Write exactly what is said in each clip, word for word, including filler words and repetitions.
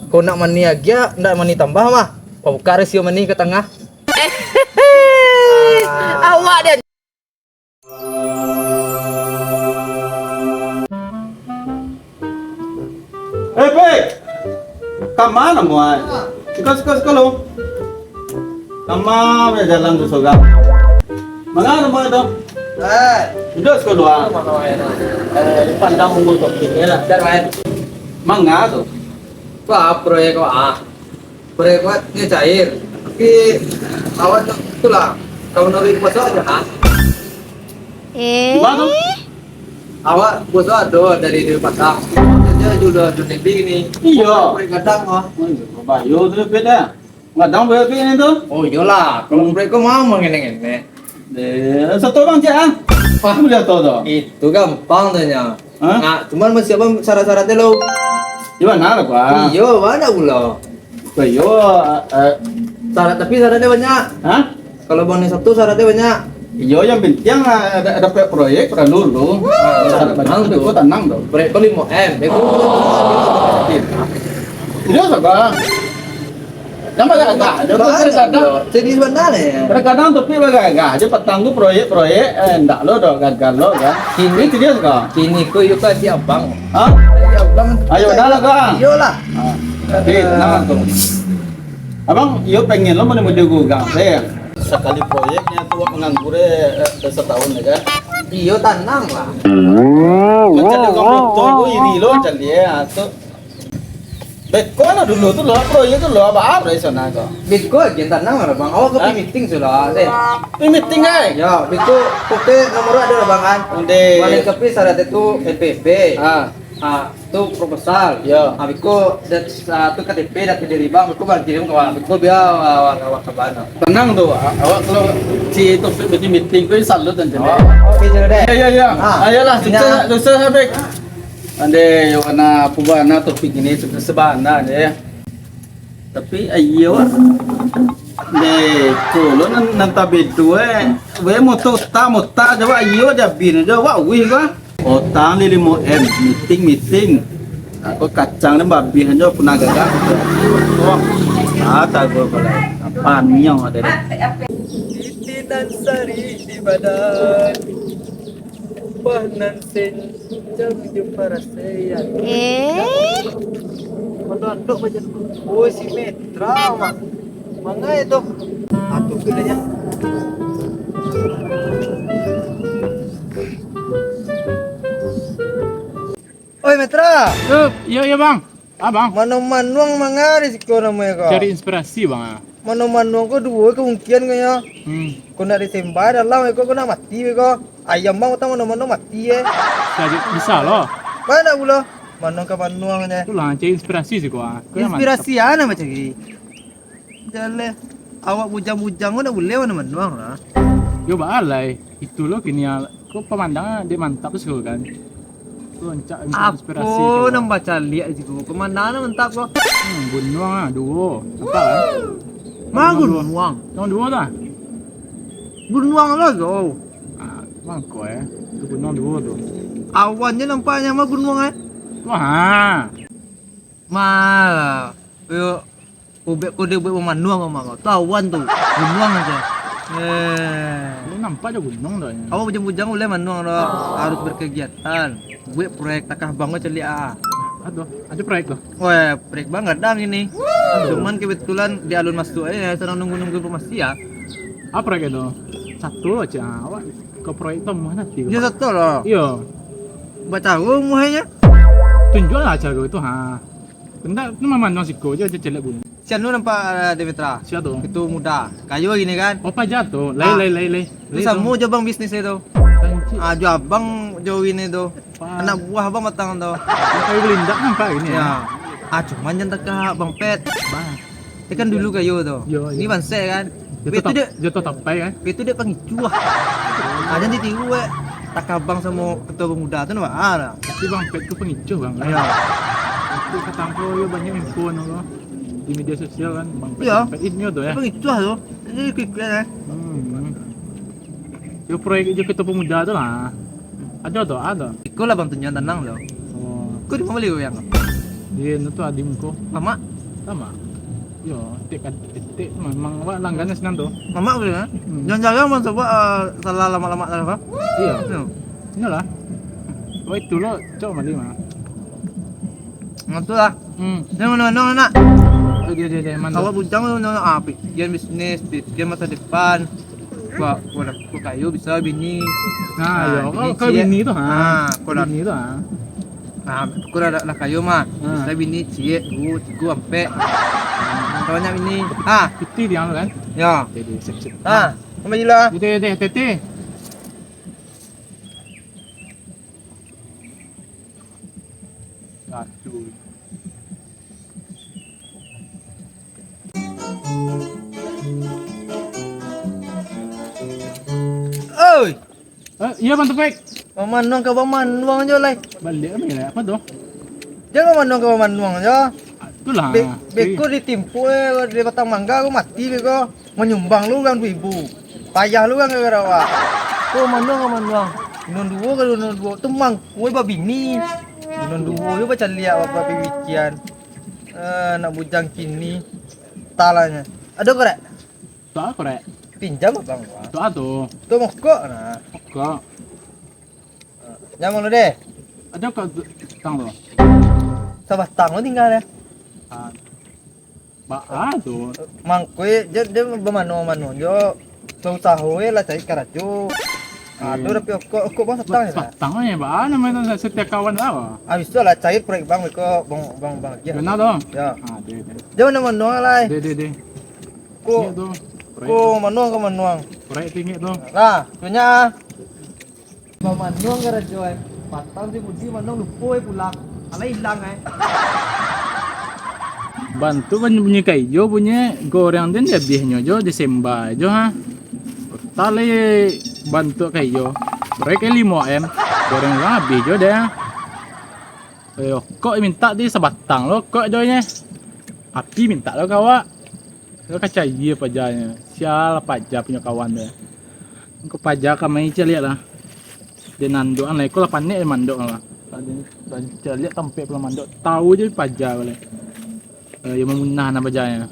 Kok nak mani agiah, nak mani tambah mah. Pabuka rasio mani ka tangah. Awak den. Eh, Pik! Kama namuah? Siko, siko, siko lu. Kama bajalan tu sorang. Manga namuah tu? Eh. Duduak siko lu, ah. Eh, dipandang umur kau kini lah. Manga tu? Wah, proyek kau, ah. Proyek kau ni cair. Tapi, awak tu, itulah. Kalau nak duit kuasa aja, ah. Eh? Di mana tu? Awak bos ado dari, dari Padang. Kerja juga di Nebi ni. Iyo. Proyek gadang, ah. Oh, iyo, bayo tu, Pik, dah. Gadang proyek Pik ni tu? Oh, iyolah. Kalau proyek kau mau ngene-ngene. Eh, satu bang, cek, ah. Wah. Boleh satu tu? Itu gampang tu nya. Hah? Nah, cuman masih apa syarat-syaratnya lo? Di mana lah, Bang? Iyo, banyak pula. Iyo, eh, syarat, tapi syaratnya banyak. Hah? Kalau Bang ni Sabtu, syaratnya banyak. Iyo, yang penting, ah, ada, ada proyek, perlu dulu. Ah, syarat banyak, tenang tu. Kau tenang tu. Proyek kau lima M, ya, kau. Iyo, sabar. Jangan gagah. Serius bana ni. Kadang-kadang Taufik bagagah aja, patang tu proyek-proyek, eh, ndak lo doh, gagal lo kan. Kini serius kau? Kini ko iyo ka si abang. Hah? Si abang. Ayo, dah lah, Bang. Iyolah. Ah. Tapi tenang tu. Abang, iyo pengen lo mode-mode gudang, Bang. Sakali proyeknya tu awak manganggur, eh, eh, satahun ya kan? Iyo, tanang lah. Macam dia orang motor, gue iri lo, macam dia, ah, tu. Beko lah dulu tu lo, proyek tu lo, apa-apa di sana ko. Beko aja tanang lah, Bang. Awak ka pi meeting sudah, deh. Pi meeting, ai? Ya, beko, oke, nomor ada lah, Bang, kan? Onde. Paling ka pi syarat itu N P P. Ah. Ah, tu proposal. Ya. Ah, beko, dat-, ah, tu K T P, data diri, Bang. Beko, Bang, kirim ke awak. Beko, biar awak, awak, awak kabar, no. Tenang tu, a-, awak kalau si Taufik berarti meeting tu, salut nanti. Oh, oke, sudah, deh. Ya, ya, ya. Ah, ayolah, sukses, sukses, Bek. Ande, yo, bana, apo bana Taufik ini tu sabana je. Tapi, ayo, ah. Deh, ko lo nan, nan tabedo, eh. Weh, motor uta, motor, jawab ayo, jabin aja, wah, wih, bah. Otang li limo M, meeting, meeting. Ako kacang ni babih aja, punah gagak. Oh, ah, tago balai. Apa ni yang ada deh? Titinan sari di badan. Upah nan senjang jo parasaian. Eh? Mandok-andok baca tu. Oh, si Metra, Mak. Mangai tu. Ah, tu kerjanya. Oi, Metra. Yo, yo, yo, Bang. Abang. Manuang-manuang manga di siko namonyo ko? Cari inspirasi, Bang, ah. Manuang-manuang ko duo kemungkinan ko yo. Hmm. Ko nak disembai dalam, ko, ko nak mati ko. Ayam bang utang manuang-manuang mati, eh. Bisa, bisa lo. Banyak pulo. Manuang ka manuang je. Itulah, cari inspirasi siko, ah. Ko yang mantap. Inspirasi a nan bacari? Jaleh, awak bujang-bujang ko ndak buleh manuang-manuang lah. Yo, baalai. Itu lo kini, ah, ko pamandangan dek mantap tu siko kan. Tu rancak inspirasi ko. Apo nan bacaliak di situ? Pamandangan mantap ko. Hmm, gunuang ah, duo. Nampak kan? Ma gunuang? Gunuang duo lah. Gunuang lo tu. Ah, mangko, eh. Tu gunuang duo tu. Awan je nampaknyo ma gunuang, eh. Wah. Malah. Yo, ubek kode buek mamanuang kau mah kau. Tu awan tu. Gunuang aja. Eh. Ini nampak je gunuang dah ini. Awak bujang-bujang uleh manuang dah. Harus berkegiatan. Buek proyek takah bang kau caliak ah. Aduh, ada proyek tu. Weh, proyek bang gadang ini. Aduh. Cuman kebetulan di alun masuk aja, sedang nunggu-nunggu informasi ya. Apa proyek itu? Satu aja. Awak ke proyek tu mana ti? Yo, satu lah. Iyo. Baca muhanya. Tunjuklah cara itu, ha. Ndak, tu mamanang siko je, je celek bunyi. Si anu nampak, eh, Demetra? Sia tu? Itu muda. Kayo gini kan? Oh, paja tu. Lai, lai, lai, lai. Itu samo jo bang bisnis itu. Anjir. Ah, jo abang jo ini tu. Wah. Anak buah abang batang tu. Kayu belindak nampak gini ya? Ah, cuman jan takah Bang Pet. Bang. Dia kan dulu kayo tu. Yo, ini yo. Bansek kan? Jatuh tap-, jatuh tapai kan? Itu dia pengicuah. Ah, jan ditiru, eh. Takah bang samo ketua pemuda tu nampak. Ah, lah. Tapi Bang Pet tu pengicuah, Bang. Ayo. Itu katangko yo banyak info no, di media sosial kan, Bang Pet. Iya. Bang Pet ini tu ya. Pengicuah tu. Jadi ikut-ikut ya. Hmm. Yo proyek jo ketua pemuda tu lah. Ada tu, ada. Iko lah Bang Tunjuan tanang tu. Oh. Kau di mana beli yang? Iya, itu tu adim ko. Lama. Sama. Yo, etek kan, etek memang awak langganan sinan tu. Mamak tu ya? Hmm. Jangan-jangan mah coba, ah, salah lamak-lamak salah apa? Iya. Yo. Inolah. Oh, itu lo, cok mali mah. Nah, tu lah. Hmm. Dia mana-mana nak. Oh, dia, dia, dia, mana? Awak bujang tu, nak, ah, pikiran bisnis, pikiran masa depan. Kok, kok, kok kayo bisa bini. Nah, Ah, yo, bini kau, kau ciek. Bini tu, ha. Ah, kok nak Bini tu, ha. Ah, kok lah, lah kayo mah. Ah. Bisa bini ciek, duo, tigo, ampek. Banyak bini. Ah. Piti dia tu kan? Ya. Oke, oke, sip, sip. Ah, kembali lah. Itu, itu, itu, itu. Aduh. Oi! Eh, iya, Bang Topik. Bamanuang ka bamanuang jo lai. Baliak kami lah, apa tu? Jangan bamanuang ka bamanuang jo. Ah, itulah. Be-, beko ditimpuak, eh, di batang mangga ko mati beko. Manyumbang lo urang duo ribu. Payah lo urang gara-gara awak. Ko manuang ka manuang. Inun duo ka inun duo. Tu mangko babini. Inun duo yo bacaliak bapak pikian. Eh, nak bujang kini. Talanyo. Ado korek? Tak korek. Pinjam abang. Tak tu. Tu mokok nah. Mokok. Nyaman lo deh. Ado kok tu, tang tu. Sabatang lo tinggal ya. Ah. Baa tu. Mangko, eh, dia, dia bamano-mano jo. Usaho, eh, lah cari karajo. Ado dapek okok, okok bang satang ya. Satang ya, baa namo tu, setiap kawan lah, bang. Habis tu lah cari proyek bang, beko bang, bang, bang lagi. Benar tu? Ya. Ah, deh, deh. Dia mano-mano lah, eh. Deh, deh, deh. Ko, Ingat tu. Proyek ko tu. Manuang, ko manuang. Proyek tinggi tu. Nah, tu nya. Bamanuang karajo, eh. Patang si Budi manuang lupo, eh, pulang. Alah ilang, eh. Bantuak bunyi, bunyi kaijo, bunyi goreng den diabihnyo jo, Desemba jo, ha. Talai bantuak kaijo. Proyek limo M, goreng urang abih jo deh. Eh, okok mintak di sabatang lo, okok jo nye. Api mintak lo ka awak. Lo ka cayia pajanyo. Sial paja punyo kawan tu. Engko paja ka mai caliak lah. Dia nandokan lah, iko lah panek dia mandok lah. Tadi, tadi caliak tampek pulang mandok. Tahu je paja ko lah. Eh, yo mamunah nah pajanyo.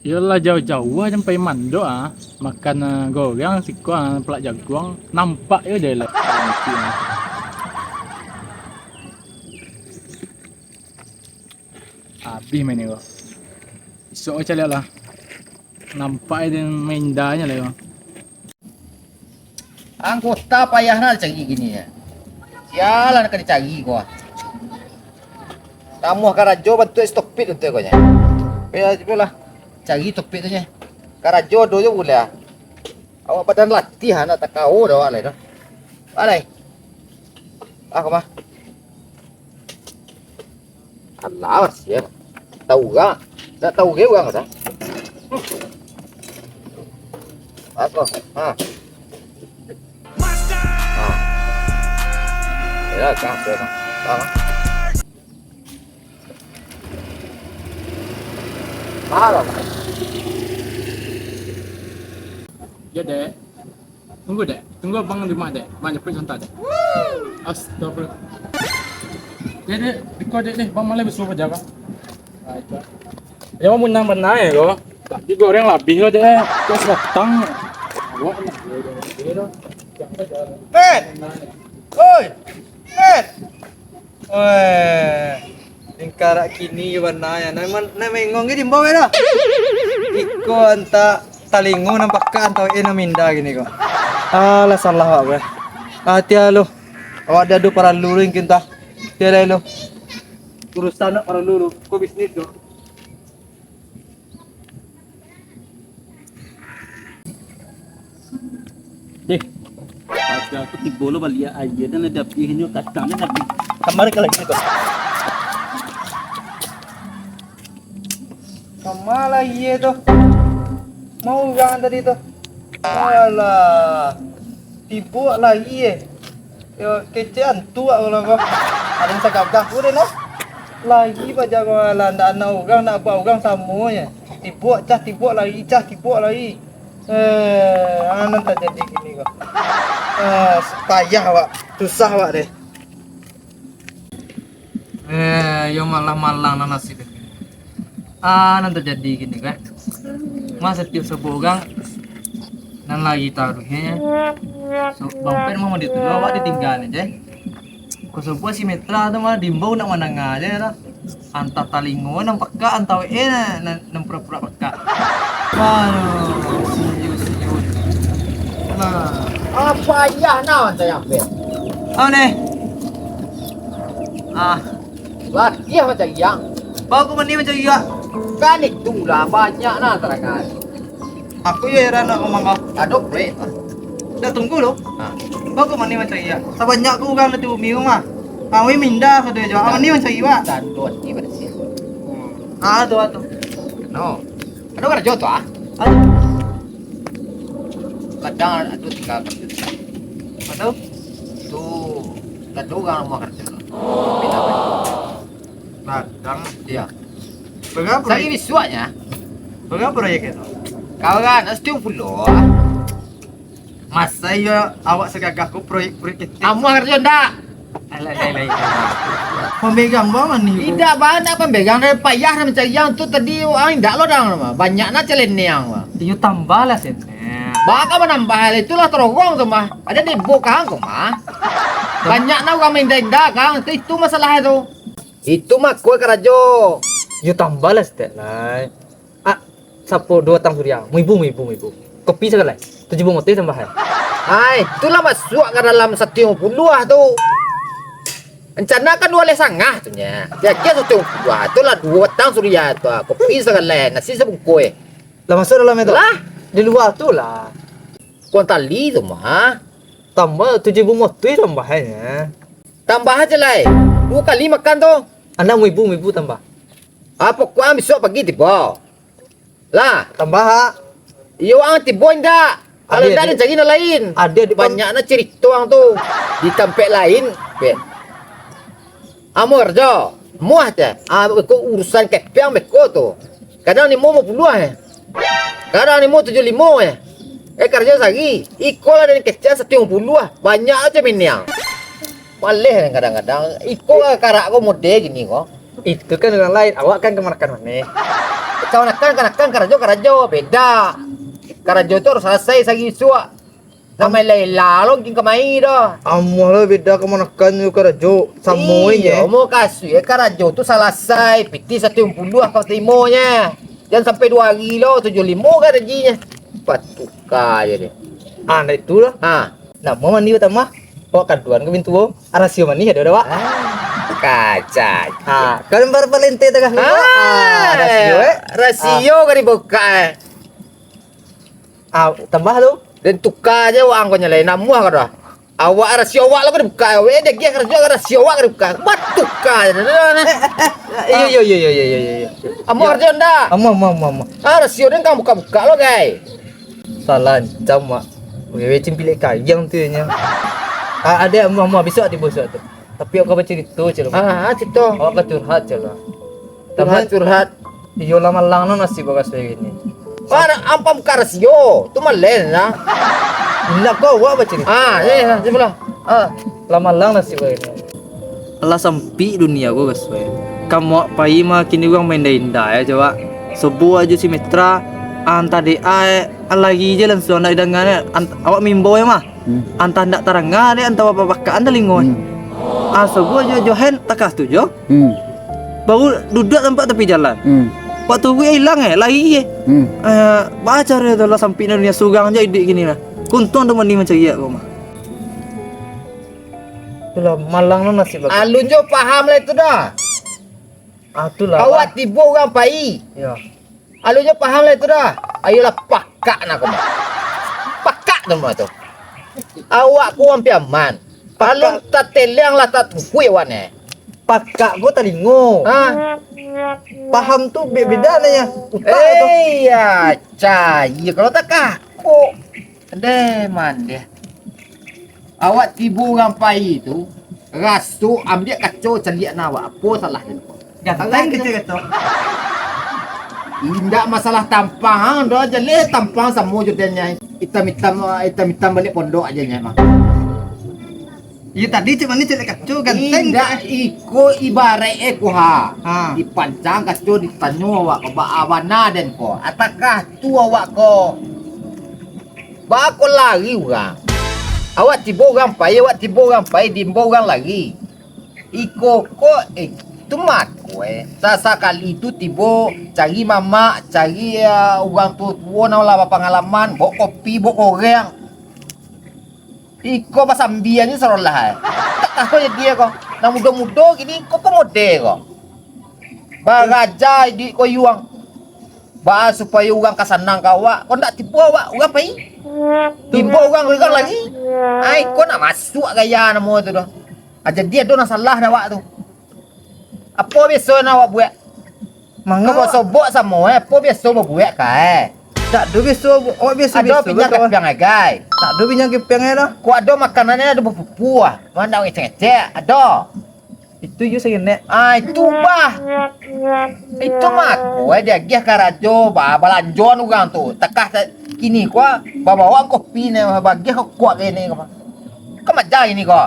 Iyolah jauah-jauah sampai mandok ah. Makan, ah, goreng siko, ah, palak jaguang. Nampak yo dia lah. Abih main ni ko. Isok caliak lah. Nampak dia main indahnyo lah ko. Anggota payah nak dicari kini ya. Sialan nak dicari ko. Tamuah karajo bantuak si Topik tu ko nya. Payah juo lah. Cari Topik tu nya. Karajo ado jo buliah. Awak badan latih nak takao dah awak lai tu. Alai. Ah, kemah. Alah, sia. Tahu urang. Nak tahu ge urang dah. Apa? Ha. Ha. Ya, kang, kang. Ha. Alah. Ya, Dek. Tunggu, Dek. Tunggu abang di rumah, Dek. Abang jemput sebentar, Dek. Astagfirullah. Dek, Dek. Iko, Dek, Dek. Bang malah bisuo paja, Bang. Ah, iko. Yo, munang bana ko. Tapi goreng labih ko, Dek. Kok sebatang. Awak nak. Pet! Oi! Pet! Weh, tingkarak kini yo bana ya. Nak man-, nak mengong ge dimbau yo dah. Iko antak talingo nan pakak antau eh nan minda kini ko. Alah salah awak weh. Hati lo. Awak ado paralu lo mungkin tah. Hati lah lo. Urusan nak paralu lo. Ko bisnis lo. Deh, paja ko tibo lo baliak aia, dan lah diabihnyo kadang, dan lah di-, kamari ka lagi ko. Kama lai aia tu? Mau urang tadi tu. Alah. Tibo lai eh. Yo, kecek antu awak kalau ko. Ado nan sagagah ko den lah. Lai paja ko lah, ndak anak urang, ndak abuak urang samonyo. Tibo cah, tibo lai, cah, tibo lai. Eh, a nan tajadi kini ko. Eh, payah awak, susah awak deh. Eh, yo malah malang nan nasib. Ah, nan tajadi kini kan. Mah satiok sabuah urang nan lagi taruihnyo, so, Bang Pen mah mandi tu, awak ditinggaan aja. Ko sabuah si Metra tu mah diimbau nak mandanga aja lah. Antah talingo nan pakak, antah wae nan, nan, nan pura-pura pakak. Aduh, siu, siu. Nah. Apa ayah nak saya ambil? Oh, nih. Ah. Latiah macam yang. Baru mandi macam iya. Kan itulah, banyak nah terangan. Aku yo heran nak ngomong kau. Ado brek. Dah tunggu lo. Ha. Baru mandi macam iya. Sabanyak ko urang di bumi ko mah. Kami mindah sado jo. Mandi macam iya. Tando ati barasiah. Ah, tu, ah, tu. No. Ado karajo tu, ah. Ado. Kadang ado tinggal karajo. Ado? Tu, ado urang rumah karajo. Pindah balik. Kadang. Iya. Berapa? Sari bisuaknya. Berapa proyek itu? Kawan, satiok pulo. Masa iyo awak sagagah ko proyek-proyek ketek? Amuah karajo ndak? Alah, lai, lai, lai. Pambegang bang ni. Indak banyak pambegang, dari payah nak mancari yang tu tadi, ah, indak lo dang mah. Banyak nak celeneng mah. Iyo tambah lah sen. Baka manambah lah, itulah torogong tu mah. Ado di bukang ko mah. Banyak nak urang maindah-indah kang, itu, itu masalah tu. Itu mah kue karajo. Yo tambah lah setek lai. Ah, sapo duo batang suria. Muibu, muibu, muibu. Kopi sagalai. Tujuah ribu moteh tambahan. Hai, itulah masuak ka dalam satiok puluah tu. Rencana kan duo baleh sangah tu nya. Kira-kira satiok puluah tu lah duo batang suria tu. Ah, kopi sagalai, nasi sabungkuih. Lah masuk dalam itu? Lah. Di luar tu lah. Kuantali tu mah. Tambah tujuah ribu moteh tambahannyo. Tambah aja lai. Duo kali makan tu. Anak muibu, muibu tambah. Ah, pokoknya besok pagi tibo. Lah. Tambah, ha? Iyo, ang tibo indak? Kalau indak, cari nan lain. Ado di pam- Banyak nak cerita ang tu. Di tampek lain, be. Amuah karajo. Muah je. Ah, beko urusan kepiang beko tu. Kadang limo puluah, eh. Kadang limo tujuah limo, eh. Eh, karajo sehari. Iko lah dari kecil satiok puluah. Banyak aja miniang. Maleh kadang-kadang. Iko lah karak ko mode gini ko. Itu kan urang lain. Awak kan kamanakan maneh. Kamanakan, kanakan, karajo, karajo. Beda. Karajo tu harus salasai sehari isuak. Nak main lela lo gin kamai doh. Amuah lo beda kamanakan jo karajo. Samo inyo. Iyo, mau kasui karajo tu salasai. Pitih satiok puluah kau tarimonyo. Jan sampai duo hari lo, tujuah limo ka gajinyo. Patuka je deh. Ah, ndak itulah. Ha. Namo mandi batambah? Awak kaduan ka pintu, oh. Ah, rasio mandi ado dak, Wak? Ah, kacai. Ah, kan bar palente tangah. Ah, rasio, eh. Rasio ka dibuka, eh. Ah, tambah tu. Den tuka je wak ang ko nyalai, namuah ka doh. Awak rasio awak lo ka dibuka, weh, dagiah karajo rasio awak ka dibuka. Batuka je dah, dah, dah. Iyo, iyo, iyo, iyo, iyo, iyo, iyo. Amuah karajo ndak? Amuah, amuah, amuah, amuah. Ah, rasio den kan buka-buka lo, gai. Salah ancam, Mak. Wewe cimpilek kayang tu nyo. Ah, ado amuah, amuah, bisuak tibo bisuak tu. Tapi awak ka bacarito, calo. Ah, ah, carito. Awak ka curhat, calo. Curhat, curhat. Iyo lah malang no nasib awak sahari ini. Wah, nak ampam ka rasio. Tu maleh nah. Indak ko awak bacarito. Ah, ya, ya, sipalah. Ah. Lah malang nasib awak ini. Alah sampik dunia ko, kasuai. Kamuak pai mah kini urang maindah-indah ya, coba. Sobo ajo si Metra, antah dek ai, lagi je langsuang ndak didanga, eh. Ant-, awak mimbau ya mah. Hmm. Antah ndak taranga dek, antah bapapakaan talingo. Hmm. Ah, sobo ajo Johan takah tu jo. Hmm. Baru duduak tampak tapi jalan. Hmm. Waktu gue ilang eh, lari eh. Hmm. Eh, baca dia tu lah sampik dunia surang je iduik kini lah. Kuntuang tu mani mancari ko mah. Itulah malang no nasib bagus. Alun jo paham lah itu dah. Ah, itulah. Awak tibo urang pai. Ya. Alun jo paham lah itu dah. Ayolah pakak nak ko mah. Pakak tu mah tu. Awak ko urang Piaman. Alun tateleang lah tatungkui awak ni. Pakak ko talingo. Ha? Paham tu be-, beda nyo. Utak tu. Eh, ya, cai. Kalau takah ko. Deh, mandeh. Awak tibo urang pai tu, raso ambiak kaco caliak na awak. Apo salah tu? Ganteng kecil kaco. Indak masalah tampang, doh jaleh tampang samo jo den nyo. Itam-itam, itam-itam baliak pondok aja nyo mah. Iyo tadi cak mano caliak kaco, ganteng. Indak, iko ibaraik e ko ha. Ha. Dipancang kaco ditanyo awak ko, baa bana den ko. Atakah tu awak ko? Baa ko lari urang? Awak tibo urang pai, awak tibo urang pai, diimbau urang lari. Iko ko, eh, tu mako, eh. Sasakali tu tibo cari mamak, cari, ah, urang tuo-tuo nan lah bapangalaman, baok kopi, baok goreng. Iko basambian ni sarolah, eh. Tak tahu jadi ko. Nan mudo-mudo kini, ko, ko mode ko. Baraja iduik ko yuang. Baa supayo urang ka sanang ka awak, ko ndak tibo awak, urang pai. Tibo urang, urang lari. Ai, ko nak masuak gaya namo tu doh. Ah, jadi ado nan salah dah awak tu. Apo biaso nan awak buek? Manga sobok samo, eh, apo biaso babuek ka, eh? Tak ado biaso, awak biaso-biaso. Ado pinjang kapiang, eh, gai? Tak ado pinjang kapiang, eh, doh. Ko ado makanan, eh, ado bapupu, ah. Mana urang ngecek-ngecek? Ado. Itu yo sakenek. Ah, itu bah. Itu mako, eh, diagiah karajo, bah, balanjoan urang tu. Takah sa-, kini ko, ah, babaok kopi ne, bagiah kuak kini ko. Ka maja kini ko.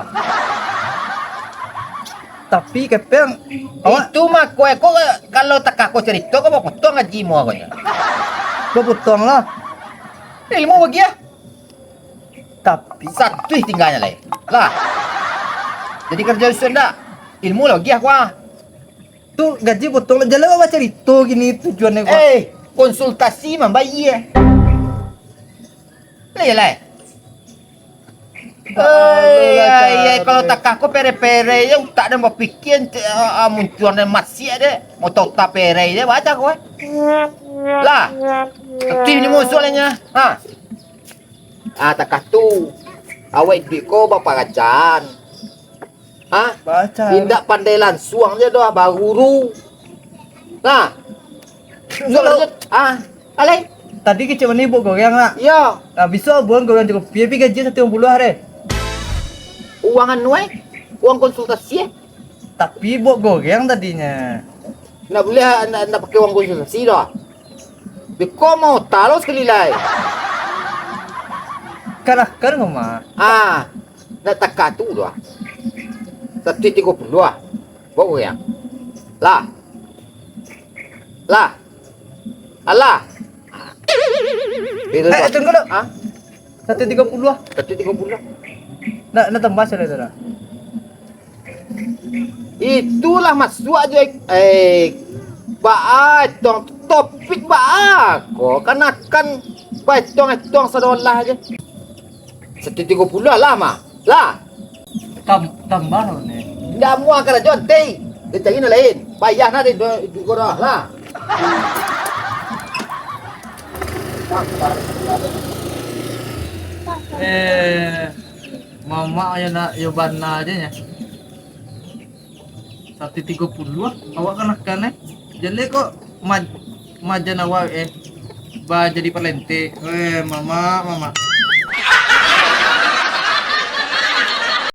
Tapi kapeng, awak itu mako, eh, ko kalau takah ko carito ko baputuang gaji mo ko nyo. Baputuang lah. Ilmu bagiah. Tapi satu tinggalnya lai. Lah. Jadi kerja usun dak? Ilmu lah bagiah ko ah. Tu gaji potong lah. Jalan awak carito gini tujuannya ko. Eh, konsultasi mambayia. Lai, lai. Eh, iya, iya, kalau takah ko pere-pere je utak dan bapikia, ente, ah, ah, muncuang dan masiak deh. Mau tau tak pere je, baca ko, eh. Lah. Tapi ini musuh lainnya. Ha. Ah, takah tu. Awak iduik ko baparacaan. Ha? Baca. Indak pandai lansuang je doh, baguru. Nah. Kalau, ah, alai. Tadi kecek mani buat goreng nak? Iyo. Nah, bisa buat goreng cukup. Piye pi gaji satu lima puluh hari? Uang anu, eh? Uang konsultasi, eh? Tapi buat goreng tadinya. Ndak buliah, ndak, ndak pakai uang konsultasi doh. Beko mau taruh sekali lai. Kalahkan mama. Ah. Nak taka tu tu ah. Satu tigo puluh ah. Bawa yang. Lah. Lah. Alah. Eh, tunggu dulu. Ha? Satu tigo puluh ah. Satu tigo puluh. Nak, nak tambah sudah tu dah. Itulah masuak je, eh, baa etong topik baa ko, kanakan baetong-etong sadolah je. Satu tigo puluh lah mah, lah. Tam-, tambah lah ni. Ndak muah karajo, tei. Dia cari nan lain. Payah nah dia, dia, dia, lah. Eh, mamak yo nak, yo bana je nya. Satu tigo puluh ah, awak kanakan, eh. Jaleh kok ma-, majan awak, eh. Ba jadi palentik. Eh, mamak, mamak.